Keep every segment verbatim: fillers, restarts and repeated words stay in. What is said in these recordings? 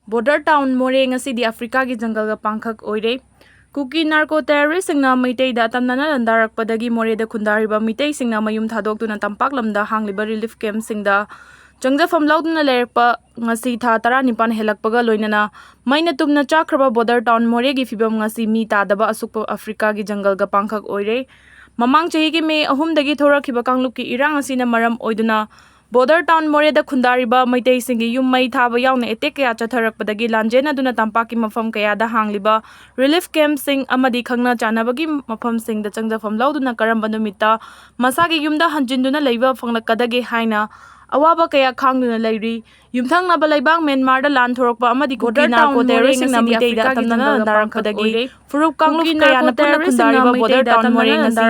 Border Town ꯃꯣꯔꯦ ꯉꯁꯤꯗꯤ ꯑꯐ꯭ꯔꯤꯀꯥꯒꯤ ꯖꯪꯒꯜꯒ ꯄꯥꯡꯈꯛ ꯑꯣꯏꯔꯦ꯫ ꯀꯨꯀꯤ ꯅꯥꯔꯀꯣ ꯇꯦꯔꯣꯔꯤꯁꯁꯤꯡꯅ ꯃꯩꯇꯩꯗ ꯑꯇꯝꯅꯅ ꯂꯥꯟꯗꯥꯔꯛꯄꯗꯒꯤ ꯃꯣꯔꯦꯗ ꯈꯨꯟꯗꯥꯔꯤꯕ ꯃꯤꯇꯩꯁꯤꯡꯅ ꯃꯌꯨꯝ ꯊꯥꯗꯣꯛꯇꯨꯅ ꯇꯝꯄꯥꯛ ꯂꯝꯗ ꯍꯥꯡꯂꯤꯕ ꯔꯤꯂꯤꯐ ꯀꯦꯝꯞꯁꯤꯡꯗ ꯆꯪꯖꯐꯝ ꯂꯧꯗꯨꯅ ꯂꯩꯔꯛꯄ ꯉꯁꯤ ꯊꯥ ꯇꯔꯥꯅꯤꯄꯥꯟ ꯍꯦꯜꯂꯛꯄꯒ ꯂꯣꯏꯅꯅ ꯃꯩꯅ ꯇꯨꯝꯅ ꯆꯥꯛꯈ꯭ꯔꯕ ꯕꯣꯔꯗꯔ ꯇꯥꯎꯟ ꯃꯣꯔꯦꯒꯤ ꯐꯤꯕꯝ ꯉꯁꯤ ꯃꯤ ꯇꯥꯗꯕ ꯑꯁꯨꯛꯄ ꯑꯐ꯭ꯔꯤꯀꯥꯒꯤ ꯖꯪꯒꯜꯒ ꯄꯥꯡꯈꯛ ꯑꯣꯏꯔꯦ꯫ ꯃꯃꯥꯡ ꯆꯍꯤꯒꯤ ꯃꯦ ꯑꯍꯨꯝꯗꯒꯤ ꯊꯣꯔꯛꯈꯤꯕ ꯀꯥꯡꯂꯨꯞꯀꯤ ꯏꯔꯥꯡ ꯑꯁꯤꯅ ꯃꯔꯝ ꯑꯣꯏꯗꯨꯅ ꯕꯣꯔꯗꯔ ꯇꯥꯎꯟ ꯃꯣꯔꯦꯗ ꯈꯨꯟꯗꯥꯔꯤꯕ ꯃꯩꯇꯩꯁꯤꯡꯒꯤ ꯌꯨꯝ ꯃꯩ ꯊꯥꯕ ꯌꯥꯎꯅ ꯑꯦꯇꯦꯛ ꯀꯌꯥ ꯆꯠꯊꯔꯛꯄꯗꯒꯤ ꯂꯥꯟꯖꯦꯟꯅꯗꯨꯅ ꯇꯝꯄꯥꯛꯀꯤ ꯃꯐꯝ ꯀꯌꯥꯗ ꯍꯥꯡꯂꯤꯕ ꯔꯤꯂꯤꯐ ꯀꯦꯝꯞꯁꯤꯡ ꯑꯃꯗꯤ ꯈꯪꯅ ꯆꯥꯟꯅꯕꯒꯤ ꯃꯐꯝꯁꯤꯡꯗ ꯆꯪꯖꯐꯝ ꯂꯧꯗꯨꯅ ꯀꯔꯝꯕ ꯅꯨꯃꯤꯠꯇ ꯃꯁꯥꯒꯤ ꯌꯨꯝꯗ ꯍꯟꯖꯤꯟꯗꯨꯅ ꯂꯩꯕ ꯐꯪꯂꯛꯀꯗꯒꯦ ꯍꯥꯏꯅ ꯑꯋꯥꯕ ꯀꯌꯥ ꯈꯥꯡꯗꯨꯅ ꯂꯩꯔꯤ꯫ ꯌꯨꯝꯊꯪꯅꯕ ꯂꯩꯕꯥꯛ ꯃ꯭ꯌꯥꯟꯃꯥꯔꯗ ꯂꯥꯟ ꯊꯣꯔꯛꯄ ꯑꯃꯗꯤ ꯀꯨꯀꯤ ꯅꯥꯔꯀꯣ ꯇꯦꯔꯣꯔꯤꯁꯁꯤꯡꯅ ꯃꯤꯇꯩꯗ ꯑꯇꯝꯅꯅ ꯂꯥꯟꯗꯥꯔꯛꯄꯗꯒꯤ ꯐꯨꯔꯨꯞ ꯀꯥꯡꯂꯨꯞ ꯀꯌꯥꯅ ꯄꯨꯟꯅ ꯈꯨꯟꯗꯥꯔꯤꯕ ꯕꯣꯔꯗꯔ ꯇꯥꯎꯟ ꯃꯣꯔꯦ ꯉꯁꯤ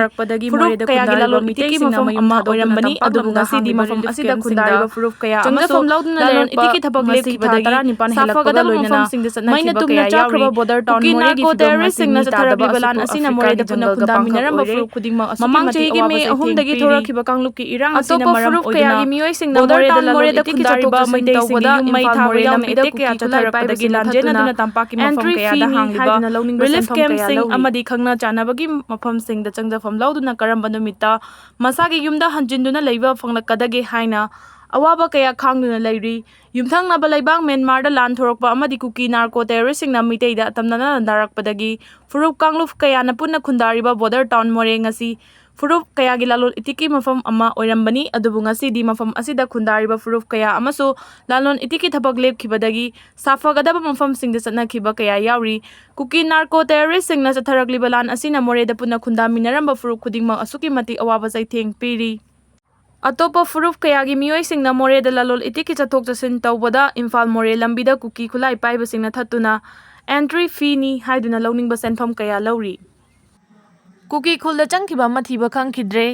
ꯐꯨꯔꯨꯞ ꯀꯌꯥꯒꯤ ꯂꯂꯣꯟ ꯏꯇꯤꯛꯀꯤ ꯃꯐꯝ ꯑꯃ ꯑꯣꯏꯔꯝꯕꯅꯤ꯫ ꯑꯗꯨꯕꯨ ꯉꯁꯤꯗꯤ ꯃꯐꯝ ꯑꯁꯤꯗ ꯈꯨꯟꯗꯥꯔꯤꯕ ꯐꯨꯔꯨꯞ ꯀꯌꯥ ꯑꯃꯁꯨ ꯂꯂꯣꯟ ꯏꯇꯤꯛꯀꯤ ꯊꯕꯛ ꯂꯦꯞꯈꯤꯕꯗꯒꯤ ꯁꯥꯐꯒꯗꯕ ꯃꯐꯝꯁꯤꯡꯗ ꯆꯠꯅꯈꯤꯕ ꯀꯌꯥ ꯌꯥꯎꯔꯤ꯫ ꯀꯨꯀꯤ ꯅꯥꯔꯀꯣ ꯇꯦꯔꯣꯔꯤꯁꯁꯤꯡꯅ ꯆꯠꯊꯔꯛꯂꯤꯕ ꯂꯥꯟ ꯑꯁꯤꯅ ꯃꯣꯔꯦꯗ ꯄꯨꯟꯅ ꯈꯨꯟꯗꯥꯃꯤꯟꯅꯔꯝꯕ ꯐꯨꯔꯨꯞ ꯈꯨꯗꯤꯡꯃꯛ ꯑꯁꯨꯛꯀꯤ ꯃꯇꯤꯛ ꯑꯋꯥꯕ ꯆꯩꯊꯦꯡ ꯄꯤꯔꯤ꯫ ꯃꯃꯥꯡ ꯆꯍꯤꯒꯤ ꯃꯦ ꯑꯍꯨꯝꯗꯒꯤ ꯊꯣꯔꯛꯈꯤꯕ ꯀꯥꯡꯂꯨꯞꯀꯤ ꯏꯔꯥꯡ ꯑꯁꯤꯅ ꯃꯔꯝ ꯑꯣꯏꯗꯨꯅ ꯕꯣꯔꯗꯔ ꯇꯥꯎꯟ ꯃꯣꯔꯦꯗ ꯈꯨꯟꯗꯥꯔꯤꯕ ꯃꯩꯇꯩꯁꯤꯡꯒꯤ ꯌꯨꯝ ꯃꯩ ꯊꯥꯕ ꯌꯥꯎꯅ ꯑꯦꯇꯦꯛ ꯀꯌꯥ ꯆꯠꯊꯔꯛꯄꯗꯒꯤ ꯂꯥꯟꯖꯦꯟꯅꯗꯨꯅ ꯇꯝꯄꯥꯛꯀꯤ ꯃꯐꯝ ꯀꯌꯥꯗ ꯍꯥꯡꯂꯤꯕ ꯔꯤꯂꯤꯐ ꯀꯦꯝꯞꯁꯤꯡ ꯑꯃꯗꯤ ꯈꯪꯅ ꯆꯥꯟꯅꯕꯒꯤ ꯃꯐꯝꯁꯤꯡꯗ ꯆꯪꯖꯐꯝ ꯂꯧꯗꯨꯅ ꯀꯔꯝꯕ ꯅꯨꯃꯤꯠꯇ ꯃꯁꯥꯒꯤ ꯌꯨꯝꯗ ꯍꯟꯖꯤꯟꯗꯨꯅ ꯂꯩꯕ ꯐꯪꯂꯛꯀꯗꯒꯦ ꯍꯥꯏꯅ ꯑꯋꯥꯕ ꯀꯌꯥ ꯈꯥꯡꯗꯨꯅ ꯂꯩꯔꯤ꯫ ꯌꯨꯝꯊꯪꯅꯕ ꯂꯩꯕꯥꯛ ꯃ꯭ꯌꯥꯟꯃꯥꯔꯗ ꯂꯥꯟ ꯊꯣꯔꯛꯄ ꯑꯃꯗꯤ ꯀꯨꯀꯤ ꯅꯥꯔꯀꯣ ꯇꯦꯔꯣꯔꯤꯁꯁꯤꯡꯅ ꯃꯤꯇꯩꯗ ꯑꯇꯝꯅꯅ ꯂꯥꯟꯗꯥꯔꯛꯄꯗꯒꯤ ꯐꯨꯔꯨꯞ ꯀꯥꯡꯂꯨꯞ ꯀꯌꯥꯅ ꯄꯨꯟꯅ ꯈꯨꯟꯗꯥꯔꯤꯕ ꯕꯣꯔꯗꯔ ꯇꯥꯎꯟ ꯃꯣꯔꯦ ꯉꯁꯤ ꯐꯨꯔꯨꯞ ꯀꯌꯥꯒꯤ ꯂꯂꯣꯟ ꯏꯇꯤꯛꯀꯤ ꯃꯐꯝ ꯑꯃ ꯑꯣꯏꯔꯝꯕꯅꯤ꯫ ꯑꯗꯨꯕꯨ ꯉꯁꯤꯗꯤ ꯃꯐꯝ ꯑꯁꯤꯗ ꯈꯨꯟꯗꯥꯔꯤꯕ ꯐꯨꯔꯨꯞ ꯀꯌꯥ ꯑꯃꯁꯨ ꯂꯂꯣꯟ ꯏꯇꯤꯛꯀꯤ ꯊꯕꯛ ꯂꯦꯞꯈꯤꯕꯗꯒꯤ ꯁꯥꯐꯒꯗꯕ ꯃꯐꯝꯁꯤꯡꯗ ꯆꯠꯅꯈꯤꯕ ꯀꯌꯥ ꯌꯥꯎꯔꯤ꯫ ꯀꯨꯀꯤ ꯅꯥꯔꯀꯣ ꯇꯦꯔꯣꯔꯤꯁꯁꯤꯡꯅ ꯆꯠꯊꯔꯛꯂꯤꯕ ꯂꯥꯟ ꯑꯁꯤꯅ ꯃꯣꯔꯦꯗ ꯄꯨꯟꯅ ꯈꯨꯟꯗꯥꯃꯤꯟꯅꯔꯝꯕ ꯐꯨꯔꯨꯞ ꯈꯨꯗꯤꯡꯃꯛ ꯑꯁꯨꯛꯀꯤ ꯃꯇꯤꯛ ꯑꯋꯥꯕ ꯆꯩꯊꯦꯡ ꯄꯤꯔꯤ꯫ ꯑꯇꯣꯞꯄ ꯐꯨꯔꯨꯞ ꯀꯌꯥꯒꯤ ꯃꯤꯑꯣꯏꯁꯤꯡꯅ ꯃꯣꯔꯦꯗ ꯂꯂꯣꯟ ꯏꯇꯤꯛꯀꯤ ꯆꯠꯊꯣꯛ ꯆꯠꯁꯤꯟ ꯇꯧꯕꯗ ꯏꯝꯐꯥꯜ ꯃꯣꯔꯦ ꯂꯝꯕꯤꯗ ꯀꯨꯀꯤ ꯈꯨꯠꯂꯥꯏ ꯄꯥꯏꯕꯁꯤꯡꯅ ꯊꯠꯇꯨꯅ entry fee ꯅꯤ ꯍꯥꯏꯗꯨꯅ ꯂꯧꯅꯤꯡꯕ ꯁꯦꯟꯐꯝ ꯀꯌꯥ ꯂꯧꯔꯤ꯫ ꯀꯨꯀꯤ ꯈꯨꯜꯗ ꯆꯪꯈꯤꯕ ꯑꯃ ꯊꯤꯕ ꯈꯪꯈꯤꯗ꯭ꯔꯦ꯫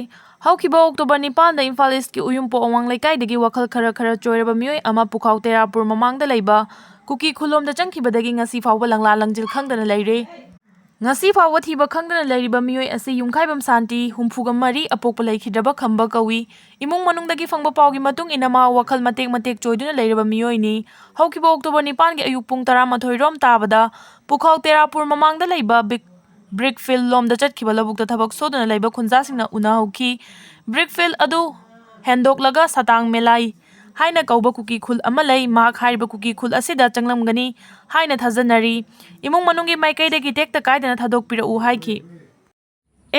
ꯍꯧꯈꯤꯕ ꯑꯣꯛꯇꯣꯕꯔ ꯅꯤꯄꯥꯟꯗ ꯏꯝꯐꯥꯜ ꯏꯁꯀꯤ ꯎꯌꯨꯝꯄꯣꯛ ꯑꯋꯥꯡ ꯂꯩꯀꯥꯏꯗꯒꯤ ꯋꯥꯈꯜ ꯈꯔ ꯈꯔ ꯆꯣꯏꯔꯕ ꯃꯤꯑꯣꯏ ꯑꯃ ꯄꯨꯈꯥꯎ ꯇꯦꯔꯥꯄꯨꯔ ꯃꯃꯥꯡꯗ ꯂꯩꯕ ꯀꯨꯀꯤ ꯈꯨꯜꯂꯣꯝꯗ ꯆꯪꯈꯤꯕꯗꯒꯤ ꯉꯁꯤ ꯐꯥꯎꯕ ꯂꯪꯂꯥ ꯂꯪꯖꯤꯜ ꯈꯪꯗꯅ ꯂꯩꯔꯦ꯫ ꯉꯁꯤ ꯐꯥꯎꯕ ꯊꯤꯕ ꯈꯪꯗꯅ ꯂꯩꯔꯤꯕ ꯃꯤꯑꯣꯏ ꯑꯁꯤ ꯌꯨꯝꯈꯥꯏꯕꯝ ꯁꯥꯟꯇꯤ, ꯍꯨꯝꯐꯨꯒ ꯃꯔꯤ, ꯑꯄꯣꯛꯄ ꯂꯩꯈꯤꯗ꯭ꯔꯕ ꯈꯝꯕ ꯀꯧꯏ꯫ ꯏꯃꯨꯡ ꯃꯅꯨꯡꯗꯒꯤ ꯐꯪꯕ ꯄꯥꯎꯒꯤ ꯃꯇꯨꯡ ꯏꯟꯅ, ꯃꯍꯥꯛ ꯋꯥꯈꯜ ꯃꯇꯦꯛ ꯃꯇꯦꯛ ꯆꯣꯏꯗꯨꯅ ꯂꯩꯔꯕ ꯃꯤꯑꯣꯏꯅꯤ꯫ ꯍꯧꯈꯤꯕ ꯑꯣꯛꯇꯣꯕꯔ ꯅꯤꯄꯥꯟꯒꯤ ꯑꯌꯨꯛ ꯄꯨꯡ ꯇꯔꯥꯃꯥꯊꯣꯏ ꯔꯣꯝ ꯇꯥꯕꯗ ꯄꯨꯈꯥꯎ ꯇꯦꯔꯥꯄꯨꯔ ꯃꯃꯥꯡꯗ ꯂꯩꯕ ꯕꯤꯛ-, ꯕ꯭ꯔꯤꯛ ꯐꯤꯜ ꯂꯣꯝꯗ ꯆꯠꯈꯤꯕ ꯂꯧꯕꯨꯛꯇ ꯊꯕꯛ ꯁꯨꯗꯨꯅ ꯂꯩꯕ ꯈꯨꯟꯖꯥꯁꯤꯡꯅ ꯎꯅꯍꯧꯈꯤ꯫ ꯕ꯭ꯔꯤꯛ ꯐꯤꯜ ꯑꯗꯨ ꯍꯦꯟꯗꯣꯛꯂꯒ ꯁꯇꯥꯡ ꯃꯦꯂꯥꯏ ꯍꯥꯏꯅ ꯀꯧꯕ ꯀꯨꯀꯤ ꯈꯨꯜ ꯑꯃ ꯂꯩ꯫ ꯃꯍꯥꯛ ꯍꯥꯏꯔꯤꯕ ꯀꯨꯀꯤ ꯈꯨꯜ ꯑꯁꯤꯗ ꯆꯪꯂꯝꯒꯅꯤ ꯍꯥꯏꯅ ꯊꯥꯖꯅꯔꯤ꯫ ꯏꯃꯨꯡ ꯃꯅꯨꯡꯒꯤ ꯃꯥꯏꯀꯩꯗꯒꯤ ꯇꯦꯛꯇ ꯀꯥꯏꯗꯅ ꯊꯥꯗꯣꯛꯄꯤꯔꯛꯎ ꯍꯥꯏꯈꯤ꯫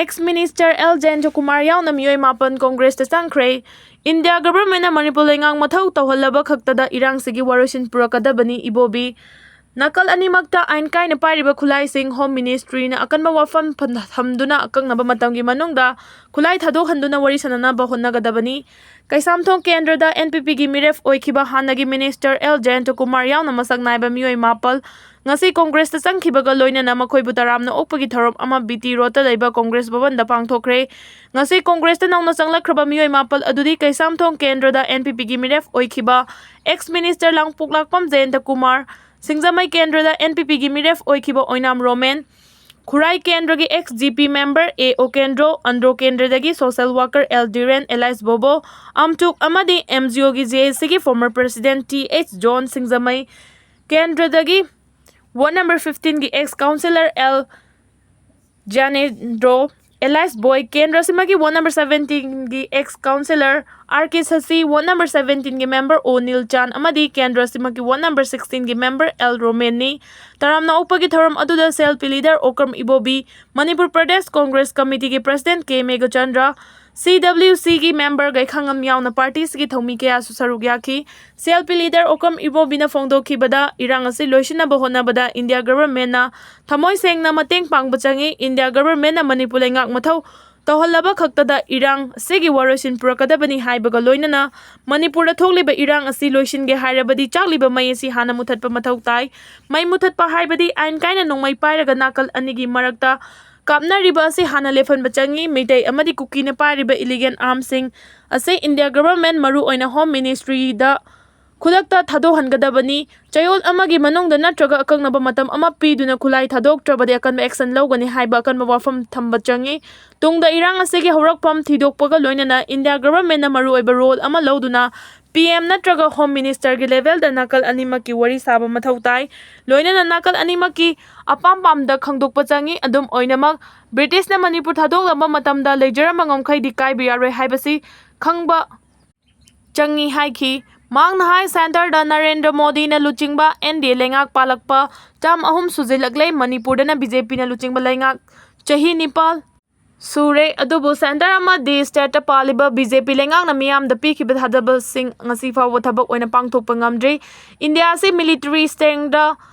ꯑꯦꯛꯁ ꯃꯤꯅꯤꯁꯇꯔ ꯑꯦꯜ ꯖꯌꯟꯇ ꯀꯨꯃꯥꯔ ꯌꯥꯎꯅ ꯃꯤꯑꯣꯏ ꯃꯥꯄꯟ ꯀꯣꯡꯒ꯭ꯔꯦꯁꯇ ꯆꯪꯈ꯭ꯔꯦ꯫ ꯏꯟꯗꯤꯌꯥ ꯒꯚꯔꯟꯃꯦꯟꯠꯅ ꯃꯅꯤꯄꯨꯔ ꯂꯩꯉꯥꯛ ꯃꯊꯧ ꯇꯧꯍꯜꯂꯕ ꯈꯛꯇꯗ ꯏꯔꯥꯡꯁꯤꯒꯤ ꯋꯥꯔꯣꯏꯁꯤꯟ ꯄꯨꯔꯛꯀꯗꯕꯅꯤ, ꯏꯕꯣꯕꯤ꯫ ꯅꯥꯀꯜ ꯑꯅꯤꯃꯛꯇ ꯑꯥꯏꯟ ꯀꯥꯏꯅ ꯄꯥꯏꯔꯤꯕ ꯈꯨꯠꯂꯥꯏꯁꯤꯡ ꯍꯣꯝ ꯃꯤꯅꯤꯁꯇ꯭ꯔꯤꯅ ꯑꯀꯟꯕ ꯋꯥꯐꯝ ꯐꯟ-, ꯊꯝꯗꯨꯅ ꯑꯀꯛꯅꯕ ꯃꯇꯝꯒꯤ ꯃꯅꯨꯡꯗ ꯈꯨꯠꯂꯥꯏ ꯊꯥꯗꯣꯛꯍꯟꯗꯨꯅ ꯋꯥꯔꯤ ꯁꯥꯟꯅꯅꯕ ꯍꯣꯠꯅꯒꯗꯕꯅꯤ꯫ ꯀꯩꯁꯥꯝꯊꯣꯡ ꯀꯦꯟꯗ꯭ꯔꯗ ꯑꯦꯟ ꯄꯤ ꯄꯤꯒꯤ ꯃꯤꯔꯦꯞ ꯑꯣꯏꯈꯤꯕ ꯍꯥꯟꯅꯒꯤ ꯃꯤꯅꯤꯁꯇꯔ ꯑꯦꯜ ꯖꯌꯟꯇ ꯀꯨꯃꯥꯔ ꯌꯥꯎꯅ ꯃꯁꯛ ꯅꯥꯏꯕ ꯃꯤꯑꯣꯏ ꯃꯥꯄꯜ ꯉꯁꯤ ꯀꯣꯡꯒ꯭ꯔꯦꯁꯇ ꯆꯪꯈꯤꯕꯒ ꯂꯣꯏꯅꯅ ꯃꯈꯣꯏꯕꯨ ꯇꯔꯥꯝꯅ ꯑꯣꯛꯄꯒꯤ ꯊꯧꯔꯝ ꯑꯃ ꯕꯤ ꯇꯤ ꯔꯣꯗꯇ ꯂꯩꯕ ꯀꯣꯡꯒ꯭ꯔꯦꯁ ꯚꯕꯟꯗ ꯄꯥꯡꯊꯣꯛꯈ꯭ꯔꯦ꯫ ꯉꯁꯤ ꯀꯣꯡꯒ꯭ꯔꯦꯁꯇ ꯅꯧꯅ ꯆꯪꯂꯛꯈ꯭ꯔꯕ ꯃꯤꯑꯣꯏ ꯃꯥꯄꯜ ꯑꯗꯨꯗꯤ ꯀꯩꯁꯥꯝꯊꯣꯡ ꯀꯦꯟꯗ꯭ꯔꯗ ꯑꯦꯟ ꯄꯤ ꯄꯤꯒꯤ ꯃꯤꯔꯦꯞ ꯑꯣꯏꯈꯤꯕ ꯑꯦꯛꯁ ꯃꯤꯅꯤꯁꯇꯔ ꯂꯥꯡꯄꯣꯛꯂꯥꯛꯄꯝ ꯖꯌꯟꯇ ꯀꯨꯃꯥꯔ, ꯁꯤꯡꯖꯃꯩ ꯀꯦꯟꯗ꯭ꯔꯗ ꯑꯦꯟ ꯄꯤ ꯄꯤꯒꯤ ꯃꯤꯔꯦꯞ ꯑꯣꯏꯈꯤꯕ ꯑꯣꯏꯅꯥꯝ ꯔꯣꯃꯦꯟ, ꯈꯨꯔꯥꯏ ꯀꯦꯟꯗ꯭ꯔꯒꯤ ex G P member A Okendro, Andro ꯀꯦꯟꯗ꯭ꯔꯗꯒꯤ social worker L Diren alias Bobo, ꯑꯝꯆꯨꯛ ꯑꯃꯗꯤ ꯑꯦꯝ ꯖꯤ ꯑꯣꯒꯤ ꯖꯦ ꯑꯦ ꯁꯤꯒꯤ former president T H John, Singjamei ꯀꯦꯟꯗ꯭ꯔꯗꯒꯤ ꯋꯥꯔꯗ ꯅꯝꯕꯔ ꯐꯤꯐꯇꯤꯟꯒꯤ ex councillor L Gyanendro, alias boy, ꯀꯦꯟꯗ꯭ꯔꯁꯤꯃꯒꯤ ꯋꯥꯔꯗ ꯅꯝꯕꯔ ꯁꯚꯦꯟꯇꯤꯟꯒꯤ ex councillor R K Sashi, ward number ꯁꯚꯦꯟꯇꯤꯟꯒꯤ ꯃꯦꯝꯕꯔ ꯑꯣ ꯅꯤꯜꯆꯥꯟ ꯑꯃꯗꯤ ꯀꯦꯟꯗ꯭ꯔꯁꯤꯃꯒꯤ ꯋꯥꯔꯗ ꯅꯝꯕꯔ ꯁꯤꯛꯁꯇꯤꯟꯒꯤ ꯃꯦꯝꯕꯔ ꯑꯦꯜ ꯔꯣꯃꯦꯟꯅꯤ꯫ ꯇꯔꯥꯝꯅ ꯑꯣꯛꯄꯒꯤ ꯊꯧꯔꯝ ꯑꯗꯨꯗ ꯁꯤ L P leader Okram Ibobi, Manipur Pradesh Congress ꯀꯃꯤꯇꯤꯒꯤ president K Meghachandra, C W ꯁꯤꯒꯤ ꯃꯦꯝꯕꯔ ꯒꯩꯈꯥꯉꯝ ꯌꯥꯎꯅ ꯄꯥꯔꯇꯤꯁꯤꯒꯤ ꯊꯧꯃꯤ ꯀꯌꯥꯁꯨ ꯁꯔꯨꯛ ꯌꯥꯈꯤ꯫ C L P leader Okram ꯏꯕꯣꯕꯤꯅ ꯐꯣꯡꯗꯣꯛꯈꯤꯕꯗ, ꯏꯔꯥꯡ ꯑꯁꯤ ꯂꯣꯏꯁꯤꯟꯅꯕ ꯍꯣꯠꯅꯕꯗ ꯏꯟꯗꯤꯌꯥ ꯒꯚꯔꯟꯃꯦꯟꯠꯅ ꯊꯃꯣꯏ ꯁꯦꯡꯅ ꯃꯇꯦꯡ ꯄꯥꯡꯕ ꯆꯪꯏ꯫ ꯏꯟꯗꯤꯌꯥ ꯒꯚꯔꯟꯃꯦꯟꯠꯅ ꯃꯅꯤꯄꯨꯔ ꯂꯩꯉꯥꯛ ꯃꯊꯧ ꯇꯧꯍꯜꯂꯕ ꯈꯛꯇꯗ ꯏꯔꯥꯡ ꯑꯁꯤꯒꯤ ꯋꯥꯔꯣꯏꯁꯤꯟ ꯄꯨꯔꯛꯀꯗꯕꯅꯤ ꯍꯥꯏꯕꯒ ꯂꯣꯏꯅꯅ ꯃꯅꯤꯄꯨꯔꯗ ꯊꯣꯛꯂꯤꯕ ꯏꯔꯥꯡ ꯑꯁꯤ ꯂꯣꯏꯁꯤꯟꯒꯦ ꯍꯥꯏꯔꯕꯗꯤ ꯆꯥꯛꯂꯤꯕ ꯃꯩ ꯑꯁꯤ ꯍꯥꯟꯅ ꯃꯨꯊꯠꯄ ꯃꯊꯧ ꯇꯥꯏ꯫ ꯃꯩ ꯃꯨꯊꯠꯄ ꯍꯥꯏꯕꯗꯤ ꯑꯥꯏꯟ ꯀꯥꯏꯅ ꯅꯣꯡꯃꯩ ꯄꯥꯏꯔꯒ ꯅꯥꯀꯜ ꯑꯅꯤꯒꯤ ꯃꯔꯛꯇ ꯀꯥꯞꯅꯔꯤꯕ ꯑꯁꯤ ꯍꯥꯟꯅ ꯂꯦꯞꯍꯟꯕ ꯆꯪꯏ꯫ ꯃꯩꯇꯩ ꯑꯃꯗꯤ ꯀꯨꯀꯤꯅ ꯄꯥꯏꯔꯤꯕ ꯏꯂꯤꯒꯦꯜ ꯑꯥꯔꯝꯁꯤꯡ ꯑꯁꯤ ꯏꯟꯗꯤꯌꯥ ꯒꯚꯔꯟꯃꯦꯟꯠ, ꯃꯔꯨꯑꯣꯏꯅ ꯍꯣꯝ ꯃꯤꯅꯤꯁꯇ꯭ꯔꯤꯗ ꯈꯨꯗꯛꯇ ꯊꯥꯗꯣꯛꯍꯟꯒꯗꯕꯅꯤ꯫ ꯆꯌꯣꯜ ꯑꯃꯒꯤ ꯃꯅꯨꯡꯗ ꯅꯠꯇ꯭ꯔꯒ ꯑꯀꯛꯅꯕ ꯃꯇꯝ ꯑꯃ ꯄꯤꯗꯨꯅ ꯈꯨꯠꯂꯥꯏ ꯊꯥꯗꯣꯛꯇ꯭ꯔꯕꯗꯤ ꯑꯀꯟꯕ action ꯂꯧꯒꯅꯤ ꯍꯥꯏꯕ ꯑꯀꯟꯕ ꯋꯥꯐꯝ ꯊꯝꯕ ꯆꯪꯏ꯫ ꯇꯨꯡꯗ ꯏꯔꯥꯡ ꯑꯁꯤꯒꯤ ꯍꯧꯔꯛꯐꯝ ꯊꯤꯗꯣꯛꯄꯒ ꯂꯣꯏꯅꯅ India governmentꯅ ꯃꯔꯨꯑꯣꯏꯕ role ꯑꯃ ꯂꯧꯗꯨꯅ P M ꯅꯠꯇ꯭ꯔꯒ Home Ministerꯒꯤ levelꯗ ꯅꯥꯀꯜ ꯑꯅꯤꯃꯛꯀꯤ ꯋꯥꯔꯤ ꯁꯥꯕ ꯃꯊꯧ ꯇꯥꯏ꯫ ꯂꯣꯏꯅꯅ ꯅꯥꯀꯜ ꯑꯅꯤꯃꯛꯀꯤ ꯑꯄꯥꯝ ꯄꯥꯝꯗ ꯈꯪꯗꯣꯛꯄ ꯆꯪꯏ꯫ ꯑꯗꯨꯝ ꯑꯣꯏꯅꯃꯛ, ꯕ꯭ꯔꯤꯇꯤꯁꯅ ꯃꯅꯤꯄꯨꯔ ꯊꯥꯗꯣꯛꯂꯝꯕ ꯃꯇꯝꯗ ꯂꯩꯖꯔꯝꯕ ꯉꯝꯈꯩꯗꯤ ꯀꯥꯏꯕ ꯌꯥꯔꯣꯏ ꯍꯥꯏꯕꯁꯤ ꯈꯪꯕ ꯆꯪꯏ ꯍꯥꯏꯈꯤ꯫ ꯃꯍꯥꯛꯅ ꯍꯥꯏ, centreꯗ ꯅꯔꯦꯟꯗ꯭ꯔ ꯃꯣꯗꯤꯅ ꯂꯨꯆꯤꯡꯕ N D A ꯂꯩꯉꯥꯛ ꯄꯥꯜꯂꯛꯄ term ꯑꯍꯨꯝ ꯁꯨꯖꯤꯜꯂꯛꯂꯦ꯫ ꯃꯅꯤꯄꯨꯔꯗꯅ B J Pꯅ ꯂꯨꯆꯤꯡꯕ ꯂꯩꯉꯥꯛ ꯆꯍꯤ ꯅꯤꯄꯥꯜ ꯁꯨꯔꯦ, ꯑꯗꯨꯕꯨ centre ꯑꯃꯗꯤ stateꯇ ꯄꯥꯜꯂꯤꯕ B J P ꯂꯩꯉꯥꯛꯅ ꯃꯤꯌꯥꯝꯗ ꯄꯤꯈꯤꯕ ꯊꯥꯖꯕꯁꯤꯡ ꯉꯁꯤ ꯐꯥꯎꯕ ꯊꯕꯛ ꯑꯣꯏꯅ ꯄꯥꯡꯊꯣꯛꯄ ꯉꯝꯗ꯭ꯔꯤ꯫ ꯏꯟꯗꯤꯌꯥ ꯑꯁꯤ military strengthꯗ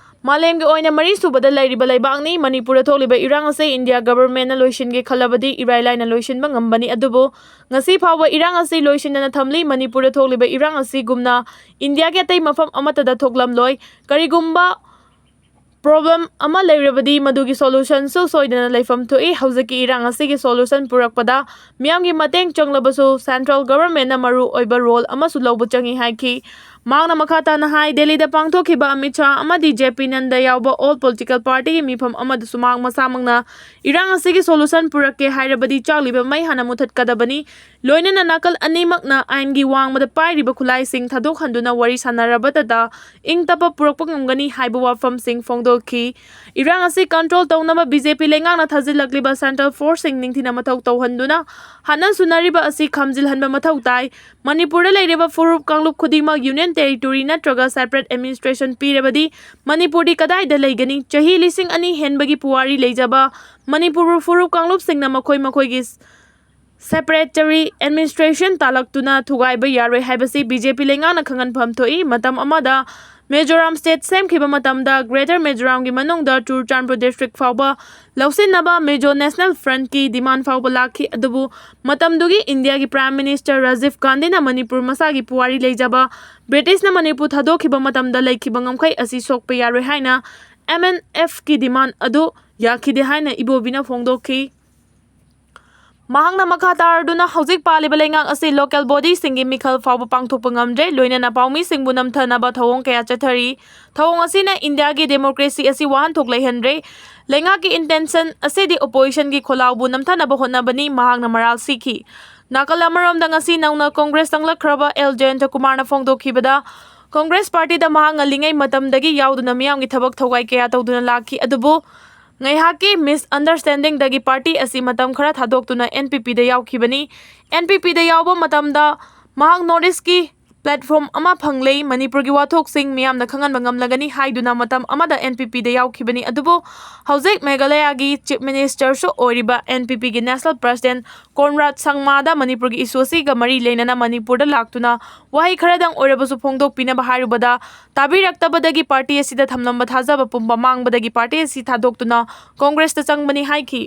ꯃꯥꯂꯦꯝꯒꯤ ꯑꯣꯏꯅ ꯃꯔꯤꯁꯨꯕꯗ ꯂꯩꯔꯤꯕ ꯂꯩꯕꯥꯛꯅꯤ꯫ ꯃꯅꯤꯄꯨꯔꯗ ꯊꯣꯛꯂꯤꯕ ꯏꯔꯥꯡ ꯑꯁꯤ India governmentꯅ ꯂꯣꯏꯁꯤꯟꯒꯦ ꯈꯜꯂꯕꯗꯤ ꯏꯔꯥꯏ ꯂꯥꯏꯅ ꯂꯣꯏꯁꯤꯟꯕ ꯉꯝꯕꯅꯤ, ꯑꯗꯨꯕꯨ ꯉꯁꯤ ꯐꯥꯎꯕ ꯏꯔꯥꯡ ꯑꯁꯤ ꯂꯣꯏꯁꯤꯟꯗꯅ ꯊꯝꯂꯤ꯫ ꯃꯅꯤꯄꯨꯔꯗ ꯊꯣꯛꯂꯤꯕ ꯏꯔꯥꯡ ꯑꯁꯤꯒꯨꯝꯅ ꯏꯟꯗꯤꯌꯥꯒꯤ ꯑꯇꯩ ꯃꯐꯝ ꯑꯃꯠꯇꯗ ꯊꯣꯛꯂꯝꯂꯣꯏ꯫ ꯀꯔꯤꯒꯨꯝꯕ problem ꯑꯃ ꯂꯩꯔꯕꯗꯤ ꯃꯗꯨꯒꯤ solutionꯁꯨ ꯁꯣꯏꯗꯅ ꯂꯩꯐꯝ ꯊꯣꯛꯏ꯫ ꯍꯧꯖꯤꯛꯀꯤ ꯏꯔꯥꯡ ꯑꯁꯤꯒꯤ solution ꯄꯨꯔꯛꯄꯗ ꯃꯤꯌꯥꯝꯒꯤ ꯃꯇꯦꯡ ꯆꯪꯂꯕꯁꯨ central governmentꯅ ꯃꯔꯨ ꯑꯣꯏꯕ role ꯑꯃꯁꯨ ꯂꯧꯕ ꯆꯪꯏ ꯍꯥꯏꯈꯤ꯫ ꯃꯍꯥꯛꯅ ꯃꯈꯥ ꯇꯥꯅ ꯍꯥꯏ, ꯗꯦꯜꯂꯤꯗ ꯄꯥꯡꯊꯣꯛꯈꯤꯕ ꯑꯃꯤꯠ ꯁꯥꯍ ꯑꯃꯗꯤ J P Nadda ꯌꯥꯎꯕ all political partyꯒꯤ ꯃꯤꯐꯝ ꯑꯃꯗꯁꯨ ꯃꯍꯥꯛ ꯃꯁꯥꯃꯛꯅ ꯏꯔꯥꯡ ꯑꯁꯤꯒꯤ solution ꯄꯨꯔꯛꯀꯦ ꯍꯥꯏꯔꯕꯗꯤ ꯆꯥꯛꯂꯤꯕ ꯃꯩ ꯍꯥꯟꯅ ꯃꯨꯊꯠꯀꯗꯕꯅꯤ꯫ ꯂꯣꯏꯅꯅ ꯅꯥꯀꯜ ꯑꯅꯤꯃꯛꯅ ꯑꯥꯏꯟꯒꯤ ꯋꯥꯡꯃꯗ ꯄꯥꯏꯔꯤꯕ ꯈꯨꯠꯂꯥꯏꯁꯤꯡ ꯊꯥꯗꯣꯛꯍꯟꯗꯨꯅ ꯋꯥꯔꯤ ꯁꯥꯟꯅꯔꯕꯗꯇ ꯏꯪ ꯇꯞꯄ ꯄꯨꯔꯛꯄ ꯉꯝꯒꯅꯤ ꯍꯥꯏꯕ ꯋꯥꯐꯝꯁꯤꯡ ꯐꯣꯡꯗꯣꯛꯈꯤ꯫ ꯏꯔꯥꯡ ꯑꯁꯤ control ꯇꯧꯅꯕ B J P ꯂꯩꯉꯥꯛꯅ ꯊꯥꯖꯤꯜꯂꯛꯂꯤꯕ central forceꯁꯤꯡ ꯅꯤꯡꯊꯤꯅ ꯃꯊꯧ ꯇꯧꯍꯟꯗꯨꯅ ꯍꯥꯠꯅ ꯁꯨꯅꯔꯤꯕ ꯑꯁꯤ ꯈꯥꯝꯖꯤꯜꯍꯟꯕ ꯃꯊꯧ ꯇꯥꯏ꯫ ꯃꯅꯤꯄꯨꯔꯗ ꯂꯩꯔꯤꯕ ꯐꯨꯔꯨꯞ ꯀꯥꯡꯂꯨꯞ ꯈꯨꯗꯤꯡꯃꯛ union territory ꯅꯠꯇ꯭ꯔꯒ separate administration ꯄꯤꯔꯕꯗꯤ ꯃꯅꯤꯄꯨꯔꯗꯤ ꯀꯗꯥꯏꯗ ꯂꯩꯒꯅꯤ? ꯆꯍꯤ ꯂꯤꯁꯤꯡ ꯑꯅꯤ ꯍꯦꯟꯕꯒꯤ ꯄꯨꯋꯥꯔꯤ ꯂꯩꯖꯕ ꯃꯅꯤꯄꯨꯔ ꯐꯨꯔꯨꯞ ꯀꯥꯡꯂꯨꯞꯁꯤꯡꯅ ꯃꯈꯣꯏ ꯃꯈꯣꯏꯒꯤ separatory administration ꯇꯥꯂꯛꯇꯨꯅ ꯊꯨꯒꯥꯏꯕ ꯌꯥꯔꯣꯏ ꯍꯥꯏꯕꯁꯤ B J P ꯂꯩꯉꯥꯛꯅ ꯈꯪꯍꯟꯐꯝ ꯊꯣꯛꯏ꯫ ꯃꯇꯝ ꯑꯃꯗ ꯃꯤꯖꯣꯔꯥꯝ state ꯁꯦꯝꯈꯤꯕ ꯃꯇꯝꯗ Greater ꯃꯤꯖꯣꯔꯥꯝꯒꯤ ꯃꯅꯨꯡꯗ ꯆꯨꯔꯆꯥꯟꯄꯨꯔ district ꯐꯥꯎꯕ ꯂꯧꯁꯤꯟꯅꯕ Mizo National Frontꯀꯤ demand ꯐꯥꯎꯕ ꯂꯥꯛꯈꯤ꯫ ꯑꯗꯨꯕꯨ ꯃꯇꯝꯗꯨꯒꯤ ꯏꯟꯗꯤꯌꯥꯒꯤ Prime Minister ꯔꯥꯖꯤꯕ ꯒꯥꯟꯙꯤꯅ ꯃꯅꯤꯄꯨꯔ ꯃꯁꯥꯒꯤ ꯄꯨꯋꯥꯔꯤ ꯂꯩꯖꯕ ꯕ꯭ꯔꯤꯇꯤꯁꯅ ꯃꯅꯤꯄꯨꯔ ꯊꯥꯗꯣꯛꯈꯤꯕ ꯃꯇꯝꯗ ꯂꯩꯈꯤꯕ ꯉꯝꯈꯩ ꯑꯁꯤ ꯁꯣꯛꯄ ꯌꯥꯔꯣꯏ ꯍꯥꯏꯅ M N Fꯀꯤ demand ꯑꯗꯨ ꯌꯥꯈꯤꯗꯦ ꯍꯥꯏꯅ ꯏꯕꯣꯕꯤꯅ ꯐꯣꯡꯗꯣꯛꯈꯤ꯫ ꯃꯍꯥꯛꯅ ꯃꯈꯥ ꯇꯥꯔꯗꯨꯅ ꯍꯧꯖꯤꯛ ꯄꯥꯜꯂꯤꯕ ꯂꯩꯉꯥꯛ ꯑꯁꯤ local bodyꯁꯤꯡꯒꯤ ꯃꯤꯈꯜ ꯐꯥꯎꯕ ꯄꯥꯡꯊꯣꯛꯄ ꯉꯝꯗ꯭ꯔꯦ, ꯂꯣꯏꯅꯅ ꯄꯥꯎꯃꯤꯁꯤꯡꯕꯨ ꯅꯝꯊꯅꯕ ꯊꯧꯑꯣꯡ ꯀꯌꯥ ꯆꯠꯊꯔꯤ꯫ ꯊꯧꯑꯣꯡ ꯑꯁꯤꯅ ꯏꯟꯗꯤꯌꯥꯒꯤ democracy ꯑꯁꯤ ꯋꯥꯍꯟꯊꯣꯛ ꯂꯩꯍꯟꯗ꯭ꯔꯦ꯫ ꯂꯩꯉꯥꯛꯀꯤ intention ꯑꯁꯤꯗꯤ oppositionꯒꯤ ꯈꯣꯜꯂꯥꯎꯕꯨ ꯅꯝꯊꯅꯕ ꯍꯣꯠꯅꯕꯅꯤ, ꯃꯍꯥꯛꯅ ꯃꯔꯥꯜ ꯁꯤꯈꯤ꯫ ꯅꯥꯀꯜ ꯑꯃꯔꯣꯝꯗ ꯉꯁꯤ ꯅꯧꯅ Congress ꯆꯪꯂꯛꯈ꯭ꯔꯕ ꯑꯦꯜ ꯖꯌꯟꯇꯀꯨꯃꯥꯔꯅ ꯐꯣꯡꯗꯣꯛꯈꯤꯕꯗ, Congress partyꯗ ꯃꯍꯥꯛ ꯉꯜꯂꯤꯉꯩ ꯃꯇꯝꯗꯒꯤ ꯌꯥꯎꯗꯨꯅ ꯃꯤꯌꯥꯝꯒꯤ ꯊꯕꯛ ꯊꯧꯒꯥꯏ ꯀꯌꯥ ꯇꯧꯗꯨꯅ ꯂꯥꯛꯈꯤ, ꯑꯗꯨꯕꯨ ꯉꯥꯏꯍꯥꯛꯀꯤ misunderstandingꯗꯒꯤ party ꯑꯁꯤ ꯃꯇꯝ ꯈꯔ ꯊꯥꯗꯣꯛꯇꯨꯅ NPPꯗ ꯌꯥꯎꯈꯤꯕꯅꯤ꯫ NPPꯗ ꯌꯥꯎꯕ ꯃꯇꯝꯗ ꯃꯍꯥꯛ North Eastꯀꯤ platform ꯑꯃ ꯐꯪꯂꯦ, ꯃꯅꯤꯄꯨꯔꯒꯤ ꯋꯥꯊꯣꯛꯁꯤꯡ ꯃꯤꯌꯥꯝꯅ ꯈꯪꯍꯟꯕ ꯉꯝꯂꯒꯅꯤ ꯍꯥꯏꯗꯨꯅ ꯃꯇꯝ ꯑꯃꯗ NPPꯗ ꯌꯥꯎꯈꯤꯕꯅꯤ꯫ ꯑꯗꯨꯕꯨ ꯍꯧꯖꯤꯛ ꯃꯦꯘꯥꯂꯌꯥꯒꯤ Chief Ministerꯁꯨ ꯑꯣꯏꯔꯤꯕ NPPꯒꯤ National President ꯀꯣꯟꯔꯥꯗ ꯁꯪꯃꯥꯗ ꯃꯅꯤꯄꯨꯔꯒꯤ issue ꯑꯁꯤꯒ ꯃꯔꯤ ꯂꯩꯅꯅ ꯃꯅꯤꯄꯨꯔꯗ ꯂꯥꯛꯇꯨꯅ ꯋꯥꯍꯩ ꯈꯔꯗꯪ ꯑꯣꯏꯔꯕꯁꯨ ꯐꯣꯡꯗꯣꯛꯄꯤꯅꯕ ꯍꯥꯏꯔꯨꯕꯗ, ꯇꯥꯕꯤꯔꯛꯇꯕꯗꯒꯤ party ꯑꯁꯤꯗ ꯊꯝꯂꯝꯕ ꯊꯥꯖꯕ ꯄꯨꯝꯕ ꯃꯥꯡꯕꯗꯒꯤ party ꯑꯁꯤ ꯊꯥꯗꯣꯛꯇꯨꯅ Congressꯇ ꯆꯪꯕꯅꯤ ꯍꯥꯏꯈꯤ꯫